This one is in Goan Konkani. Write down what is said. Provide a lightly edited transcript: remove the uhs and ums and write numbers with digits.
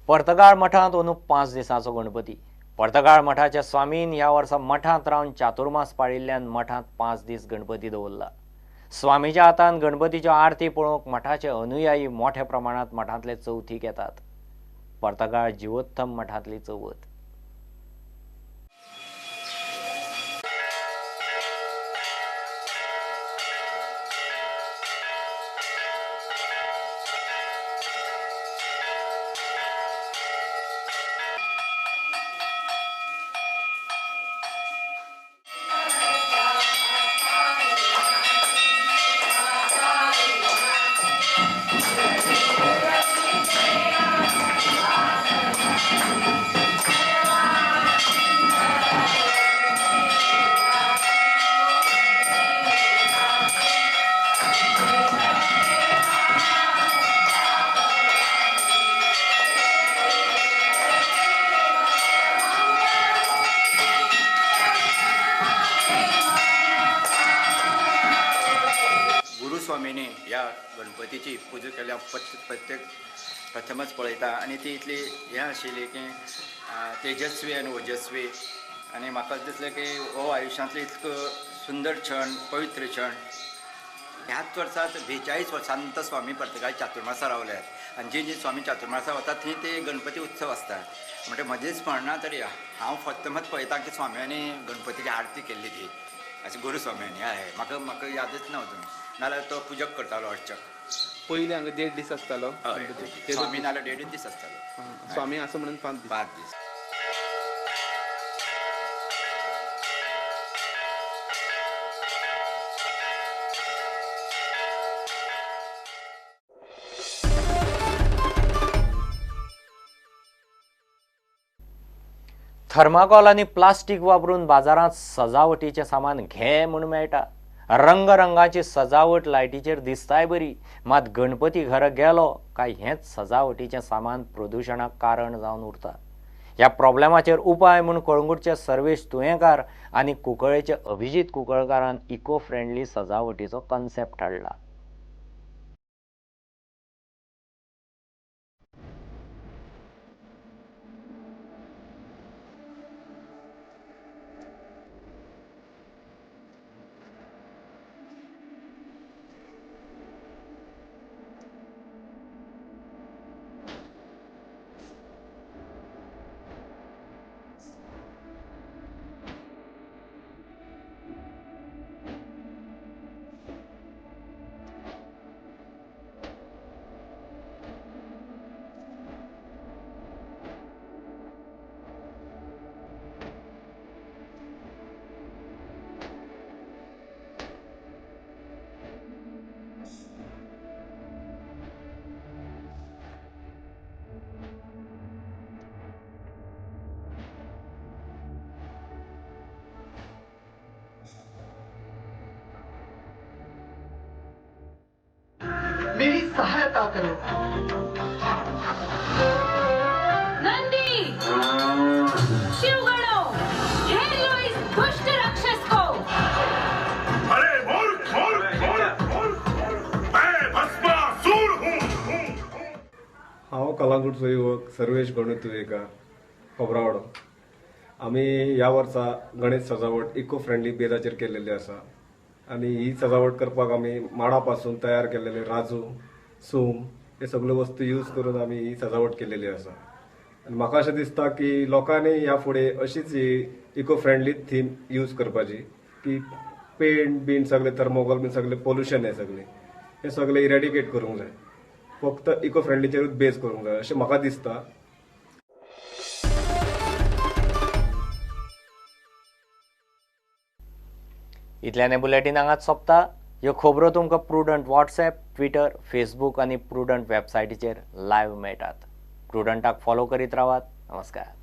पर्तगाळ मठांत अंदू 5 दिसांचो गणपती. पर्तगाळ मठाच्या स्वामीन ह्या वर्सा मठांत रावन चातुर्मास पाळिल्ल्यान मठांत 5 दीस गणपती दवरला. स्वामीच्या हातान गणपतीच्यो आरती पळोवंक मठाचे अनुयायी मोठ्या प्रमाणांत मठांतले चवथीक येतात. पर्तगाळ जिवोत्तम मठांतली चवथ. स्वामींनी ह्या गणपतीची पुजा केल्या प्रत्येक प्रथमच पळयता आनी ती इतली हें आशिल्ली की तेजस्वी आनी ओजस्वी आनी म्हाका दिसलें की हो आयुश्यांतलो इतको सुंदर क्षण, पवित्र क्षण. ह्याच वर्सात 42 वर्सां स्वामी पर्तगाळ चातुर्मासा रावल्यात आनी जी जी स्वामी चातुर्मासा वता थंय ते गणपती उत्सव आसता. म्हणटा म्हजें स्मरणा तरी हांव प्रथमच पळयता की स्वाम्यांनी गणपतीची आरती केल्ली ती अशें गुरुस्वाम्यांनी. हय, म्हाका म्हाका यादच ना अजून, नाल्यार तो पुजक करतालो अर्चक. पयलीं हांगा 1.5 दीस आसतालो स्वामी, नाल्यार 1.5 दीस आसतालो स्वामी आसा म्हणून 5 दीस. 5 दीस. थर्माकोल आनी प्लास्टीक वापरून बाजारांत सजावटीचें सामान घे म्हूण मेळटा. रंगरंगाची सजावट लायटीचेर दिसताय बरी, मात गणपती घरा गेलो काय हेंच सजावटीचें सामान प्रदुशणाक कारण जावन उरता. ह्या प्रॉब्लेमाचेर उपाय म्हूण कळंगूटचे सर्वेश तुयेंकार आनी कुंकळेचे अभिजीत कुंकळकारान इको फ्रेंडली सजावटीचो कॉन्सेप्ट हाडला. मेरी सहायता करो। नंदी, शिवगणों, घेर लो इस दुष्ट राक्षस को। अरे मूर्ख, मूर्ख, मूर्ख, मैं भस्मासुर हूँ। हांव कलांगूटचो युवक सर्वेश गणू तुयेंकार, खोबरावाडो. आमी ह्या वर्सा गणेश सजावट इको फ्रेंडली बेजाचेर केलेली आसा आनी ही सजावट करपाक आमी माडा पासून तयार केलेले राजू, सूम हे सगळे वस्तू यूज करून आमी ही सजावट केलेली आसा. आनी म्हाका अशें दिसता की लोकांनी ह्या फुडें अशीच ही इको फ्रेंडली थीम यूज करपाची की पेंट बीन सगळे थर्मोकोल बीन सगळे पोल्युशन हे सगळे हे सगळे इरेडिकेट करूंक जाय, फक्त इको फ्रेंडलीचेरूच बेज करूंक जाय अशें म्हाका दिसता. इतल्यान बुलेटीन हांगाच सोंपता. ह्यो खबरो तुमकां प्रुडंट व्हॉट्सएप, ट्विटर, फेसबूक आनी प्रुडंट वेबसायटीचेर लायव्ह मेळटात. प्रुडंटाक फॉलो करीत रावात. नमस्कार.